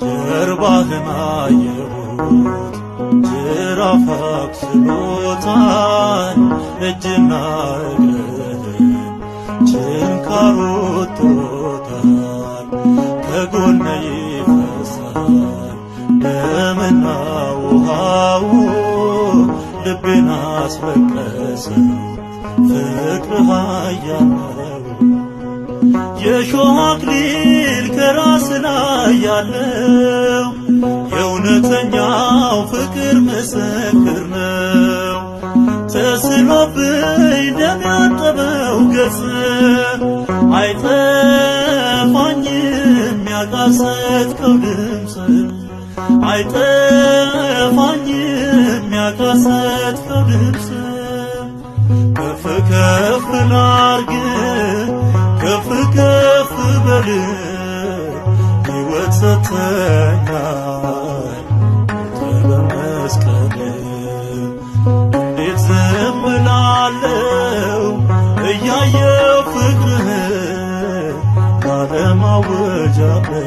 ጀርባህን አየሁት ጅራፍ አቁስሎታል፣ እጅና እግርህን ችንካር ወጥሮታል። ከጎን ይፈሳል ደምና ውሃው፣ ልቤን አስለቀሰው ፍቅርህ ኃያል ነው። የሾህ አክሊል ከራስ ላይ ያለው የእውነተኛው ፍቅር ምስክር ነው። ተስሎብኝ ደም ያጠበው ገጽ አይጠፋኝም ያቃሰትከው ድምፅ፣ አይጠፋኝም ያቃሰትከው ድምፅ። ከፍ ከፍ ላርግ፣ ከፍ ከፍ በል፣ ሕይወት ሰጥተኛል በመስቀል። እንዴት ዝም እላለሁ እያየው ፍቅርህን፣ ለዓለም አውጃለሁ።